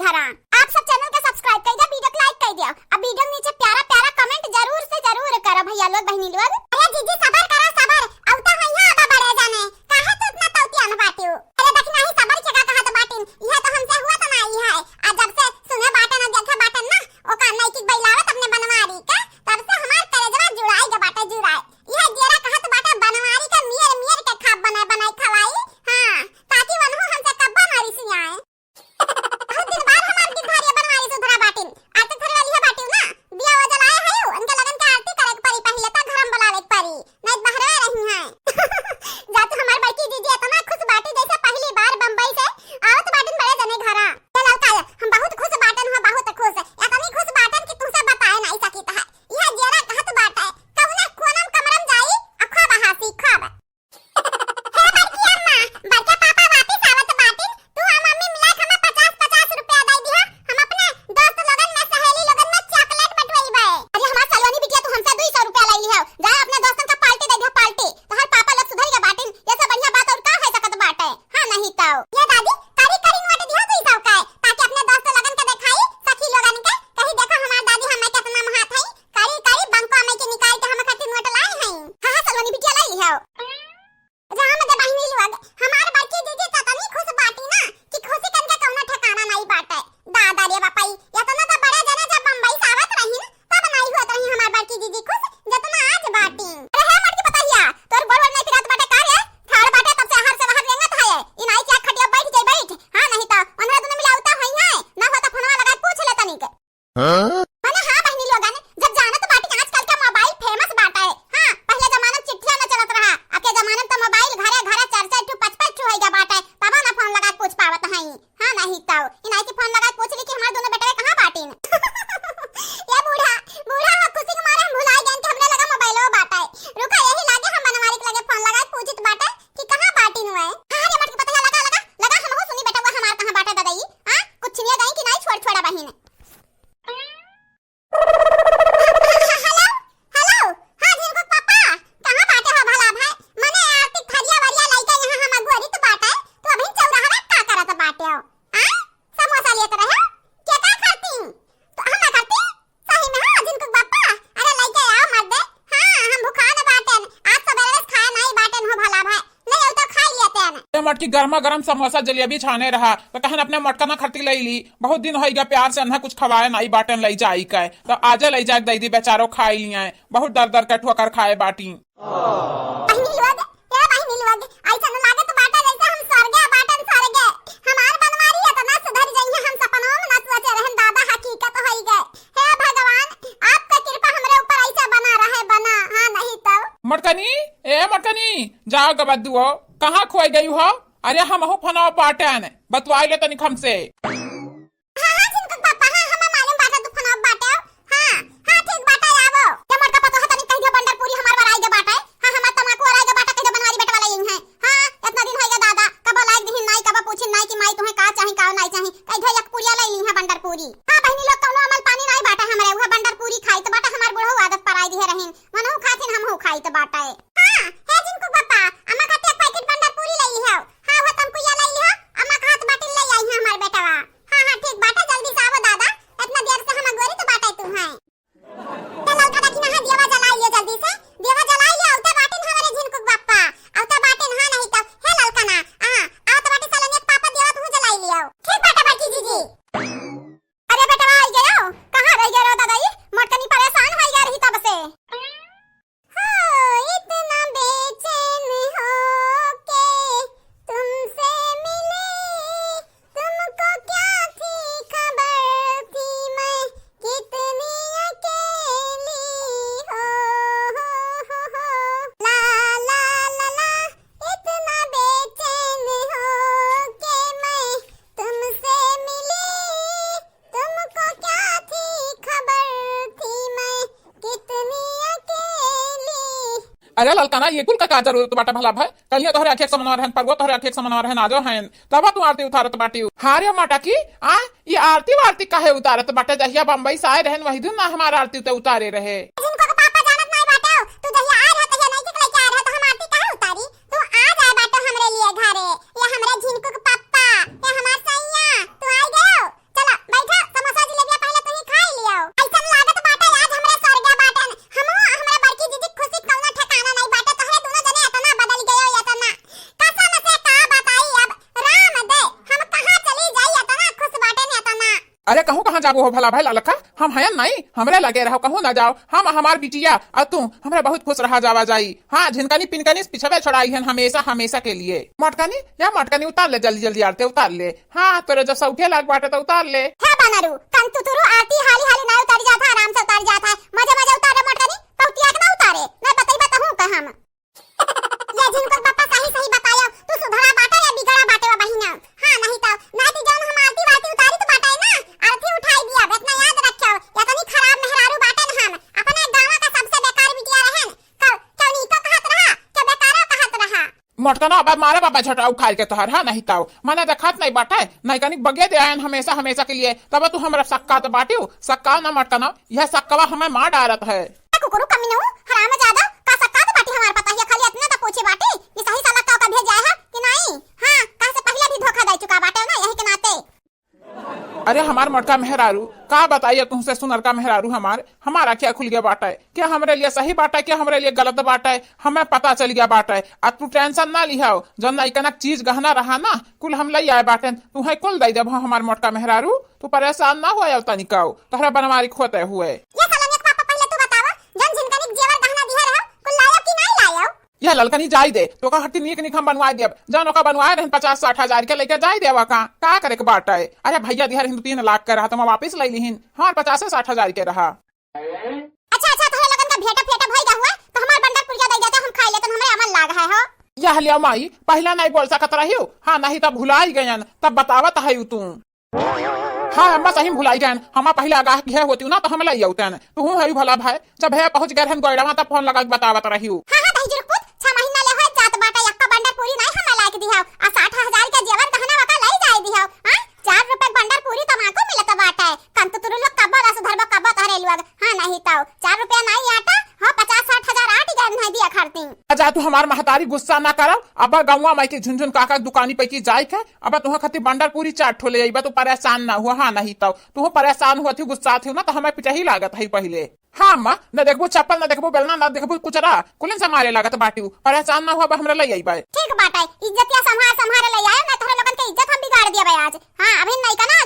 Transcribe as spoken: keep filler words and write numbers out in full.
करा। आप सब channel के subscribe कइ दिया, video के like कइ दिया, अब video के नीचे प्यारा प्यारा comment जरूर से जरूर करा भइया लोग, बहिनी लोग। अरे जीजी सबर करा सबर, अउता होइहैं अब बड़े जाने, काहे तू इतना तौतियान बाटिउ? अरे देखी नाही सबर के का कहत बाटिन, इहे तो हमसे हुआ तो नाही है। आ जब से सुने बाटन, देखे बाटन ना, ओका नैकी बैलावत अपने बनवारी के, तब से हमार करेजवा जुड़ाई के बाटे जुड़ाई। इहे जियरा कहत बाटे बनवारी के मियर मियर के खाब बनाए बनाए खवाई। हाँ, ताकि वनहु हमसे कब्बो ना रिसियाए। बहुत दिन बाद हमार गिरधारिया बनवारी सुधरा बाटिन। आरती धरे वाली है बाटिन ना, दिया वो जलाए है, उनके लगन के आरती करे के परी पहिले, त घर में बुलावे के परी। नहीं त बहरवे रही हैं। जात हमार बड़की जीजी इतना खुश बाटी जैसे पहली बार बम्बई से आवत बाटिन बड़े जने घरा। ए ललका, हम बहुत खुश बाटन हो, बहुत खुश। इतनी खुश बाटन कि तुमसे बताए नहीं सकित है। यह जियरा कहत बाटे, कौने कोनम कमरम जाई, अखो बहासी खब। हे बड़की अम्मा, बड़का पापा वापिस आवत बाटिन, तू आ मम्मी मिला के हमें पचास पचास रुपया दे दिहा, हम अपने दोस्त लोगन में, सहेली लोगन में chocolate बंटवाइबे। अरे हमार सलोनी बिटिया, तू हमसे दुई सौ रुपया ले लिहा, जा अपने दोस्तन का party दे दिहा, party। तोहर पापा लोग सुधर गए बाटिन, ये सब बढ़िया बात और का हो सकत बाटे? हाँ नहीं तो। ये दादी, करी करी नोट दिहा दुई सौ का, ताकि अपने दोस्त लोगन के देखाई, सखी लोगन के, कही देखो हमार दादी हमें कितना महात है, करी करी बंको अम्मा के निकाल के हम खातिर नोट लाई हैं। हाँ हाँ सलोनी बिटिया लाई लिहा। राम दे बहिनी लोग, हमार बड़की जीजी त तनी खुश बाटी ना कि खुशी कन के कौनो ठिकाना नहीं बाटे। दादा रे बापाई, इतना तो बड़े जने जब बम्बई से आवत रही ना, तब नहीं होत रही हमार बड़की जीजी खुश, जितना आज बाटी। अरे हे मोटकी पतहिया, तोर गोड़ वोड़ नहीं पिरात बाटे का रे? ठाड़ बाटे तब से हर से बाहर रेंगत है। ई नाई के खटिया बैठ जाई बैठ। हाँ नहीं तो, उन्हें दोनों मिलावता होई है, ना होता फोनवा लगा के पूछ ले तनिक। हाँ? मने हाँ बहिनी लोगन, जब जानत बाटी आजकल के mobile famous बाटे। हाँ, पहले जमाना में चिट्ठिया न चलत रहा, अब के जमाना में तो mobile घरे घरे चार चार ठू, पाँच पाँच ठू होइगा बाटे, तब ना फोन लगा के पूछ पावत हई। हाँ, नहीं तो इनाई के फोन लगा के पूछ ली कि हमार दोनों बेटवे कहाँ बाटिन। ये बूढ़ा, बूढ़ा हो खुशी के मारे हम भुला गए कि हमरे लगा मोबाइलो बाटे। रुका यही लागे हम बनवारी के लगे फोन लगा के पूछित बाटे कि कहाँ बाटिन हुए। हाँ रे मटकी पतला लगा, लगा, लगा हमहू सुनी बेटवा हमार कहाँ बाटे ददई। हाँ, कुछ नहीं गई कि नहीं छोड़ छोड़ा बहिन। हेलो, हेलो, हाँ, झिनकुक पापा, कहाँ बाटे हो भला भाई? मने आरती थरिया वरिया लइके यहाँ हम अगुअरी तो बाटे, तू अभी चौराहवे का करत बाटे हो? आ? समोसा लेत रहे हो? के का करती? तो हम ना करती? सही में हाँ, झिनकुक पापा, अरे लइके आओ मत दे। हाँ, हम भुखान बाटेन, आज सबेरे से खाए नहीं बाटेन हो भला भाई। नहीं हो तो खा लिए तेन। ए मटकी गर्मा गर्म समोसा जलेबी छाने रहा, तो कहन अपने मटका ना खरती लई ली। बहुत दिन होइगा प्यार से अन्हा कुछ खवाए नाई बाटन लई जाई के। तो आजे लई जाके दई दी बेचारो खाई लियाए। बहुत दर दर के ठोकर खाए बाटी। बहिनी लोग, ए बहिनी लोग, ऐसन लागत बाटे जैसे हम स्वर्गे बाटन स्वर्गे। हमार बनवारी इतना सुधर जइहे, हम सपनों में ना सोचे रहन दादा, हकीकत होई गए। हे भगवान, आपका कृपा हमरे ऊपर ऐसा बना रहे, बना, हाँ नहीं तो। मटकनी, ए मटकनी, जाओ गबद्दुओ, कहाँ खोई गई हो? अरे हमहू फोनवा बाटेन, बतवाई ले तनिक हमसे। हाँ, हाँ, झिनकुक पापा, हाँ, हमें मालूम बाटे तू फोनवा बाटे। हाँ, हाँ, ठीक बाटे, आवो। ये मोटका पतोह तनिक कह दिया बंडर पूरी हमार बराई के बाटे। हाँ, हमार तमाकू अराई के बाटे, कह दिया बनवारी बेटवा ले आई हैं। हाँ, इतना दिन होइगा दादा, कबो लाइक दिहिन नाई, कबो पूछिन नाई कि माई तुम्हें का चाही, का नाई चाही। कह दिया एक पुड़िया ले ली है बंडर पूरी। हाँ, बहिनी लोग, कौनो अमल पानी नाई बाटे हमरे, उहे बंडर पूरी खाई तो बाटे, हमार बुढ़ऊ आदत पराई दिहे रहीन, मनहू खाथिन, हमहू खाई तो बाटे। हाँ, हे झिनकुक पापा, अम्मा खातिर एक पैकेट बंडर पूरी ले ली है। हाँ, वो तमकुइया लई लिहा, अम्मा कहत बाटी लई आई है हमार बेटवा। हाँ, हाँ, ठीक बाटे, जल्दी से आवो दादा, इतना देर से हम अगोरी तो बाटे तू हैं। चल ललका देखी ना, हाँ, दियवा जलाई लियो जल्दी से, दियवा जलाई लियो, औते बाटिन हमारे झिनकुक बाप्पा, औते बाटिन, हाँ, नहीं तो, हे ललका ना, हाँ, आवत बाटी सलोनिया के पापा, दियवा तू जलाई लियो। ठीक बाटे बड़की जीजी। अरे बेटवा, आई गयो, कहाँ रह गयो दादा, ई मोटकनी परेशान हो गया रही तब से। हो इतना बेचैन हो के तुमसे मिले, तुमको क्या थी खबर थी मैं कितनी अकेली हो, हो, हो, हो, हो। ला, ला, ला, ला, इतना बेचैन हो के मैं तुमसे मिली, तुमको क्या थी खबर थी मैं कितनी अकेली। अरे ललकाना, ये कुल का, का जरूरत बाटे भला भाई? कलिया तोहरे आँखें के समनवा रहन, परगो तोहरे आँखें के समनवा रहन, आजो हन, तब तू आरती उतारत बाटी। हाँ रे मटकी, आ, ये आरती वारती काहे उतारत बाटे? जहिया बम्बई से आए रहन, वही दिन ना हमार आरती उते उतारे रहे। झिनकुक पापा जानत नाई बाटे, तू जहिया आए रहे, तहिया नहीं के लेके आए रहे, तो हम आरती काहे उतारी? तू आ जाए बाटे हमरे लिए घरे, ये हमरे झिनकुक पापा, ये हमार सैया, तू आ गयो। चला, अरे कहूँ कहाँ जाबो हो भला भाई ललका, हम हयन नहीं, हमरे लगे रहो, कहूँ ना जाओ। हम हमार बिटिया और तू हमरा बहुत खुश रहा जावा जाई। हाँ, झिनकनी पिनकनी से पिछवे छोड़ाई हन हमेशा हमेशा के लिए। मोटकनी, या मोटकनी उतार ले, जल्दी जल्दी आरती उतार ले। हाँ, तोरे जब सौखे लाग बाटे तो उतार ले। हे बनरू, कंतुतुरु आरती हाली हाली ना उतारी जात है, आराम से उतारी जात है। मजे मजे उतार रे मोटकनी, पौतिया के ना उतारे, ना बतई बताहूँ का हम। ये झिनकुर बापा सही सही बतायो, तू सुधरा बाटे या बिगड़ा बाटे वा बहिना? हाँ, नहीं तो, नहीं तो जौन हम आरती वारती उतारी तो बाटे ना, आरती उठाई दिया, इतना याद रखो, इतनी खराब मेहरारू बाटे न हम, अपने गाँव का सबसे बेकार बिटिया रहन, कब, क्यों नीको कहत रहा, क्यों बेकारो कहत रहा? मोटकना, अब मारे बाबा झटरा उखाड़ के तोहर, हाँ, नहीं तो, मने देखत नहीं बाटे, नहीं कनी बगे दे आयन हमेशा हमेशा के लिए, तब तू हमरा सक्का तो बाटियो, सक्का ना मोटकना, यह सक्कवा हमें मार डारत है। ए कुकुरु कमीनऊ, हरामजादा, का सक्कात बाटी हमार पतहिया, खाली इतना तो पूछे बाटी कि सही सलाह का ओका भेज आए है कि नहीं? हाँ, कहा से पहले भी धोखा दे चुका बाटे ना, यही के नाते। अरे हमार मोटका मेहरारू, का बताइए तुमसे सुनर का मेहरारू हमार, हमार आँखिया खुल गया बाटे, क्या हमरे लिए सही बाटे, क्या हमरे लिए गलत बाटे, हमें पता चल गया बाटे। अब तू tension ना लिहाओ, जौन इकनक चीज गहना रहा ना, कुल हम लई आए बाटे, तुहे कुल दई देबो हमार मोटका मेहरारू, तू परेशान ना हो तनिकाओ, तोहरा बनवारी खोते हुए। ये सलोनिया के पापा, पहले तू बतावा, जौन झिनकनी के जेवर गहना दिहे रहो, कुल लायो कि नहीं लायो? यह ललकनी जाई दे, तो का हट्टी नीक नीक हम बनवाए देब, जौन ओका बनवाए रहन पचास साठ हजार के, लेके जाई देवा का, का करे के बाटे? अरे भैया दिहे रहन दो तीन लाख के रहा, तो हम वापिस ले लिहिन, हाँ पचास साठ हजार के रहा। अच्छा, अच्छा, तोहरे लोगन का भेंटा फेंटा भई गहुआ, तो हमार बंडर पुरिया दे देते, हम खाई लेते, हमरे अमल लाग है हो। यह लिया माई, पहला नहीं बोल सकत रहियो, हाँ नहीं तब भुलाई गयन, तब बतावत है तू। हाँ, हम सही भुलाई गयन, हम पहले आगाह किहे होती ना तो हम लई आउतन। तू है भला भाई, जब है पहुँच गए रहन गोइड़वा तब फोन लगा के बतावत रहियो। हाँ, हाँ, दहिजर पूत, छह महीना ले होए जात बाटे, यक्का बंडर पूरी नहीं हमें लाइक दिहाओ, आ साठ हजार के जेवर गहना वका लाई जाए दिहाओ, हाँ? चार रुपए के बंडर पूरी तमाको मिलत बाटे, कंतुतुरु लोग कब्बो ना सुधरबो, कब्बो तोहरे लोग, हाँ, नहीं तो, चार रुपया नहीं आटा, हाँ, पचास साठ हजार आटी गए नहीं दिया खरती। अच्छा, तू हमार महतारी गुस्सा ना करो, अब गौवा माई के झुनझुन काका दुकानी पे की जाए के, अब तुहा खातिर बंडर पूरी चार ठो ले आइबा, तू परेशान ना हुआ, हाँ, नहीं तो, तू परेशान हुआ थी, गुस्सा थी ना, तो हमें पिटही लागत है पहले। हाँ अम्मा, न देखबू चप्पल, न देखबू बेलना, न देखबू कुचरा, कुलिन से मारे लागत बाटिउ। परेशान ना हुआ, बा हमरा लई आई बाय। ठीक बाटे, इज्जतिया संभार संभार लई आयो, ना तोहरे लोगन के इज्जत हम बिगाड़ दिया बाय आज। हाँ, अभी नहीं का ना,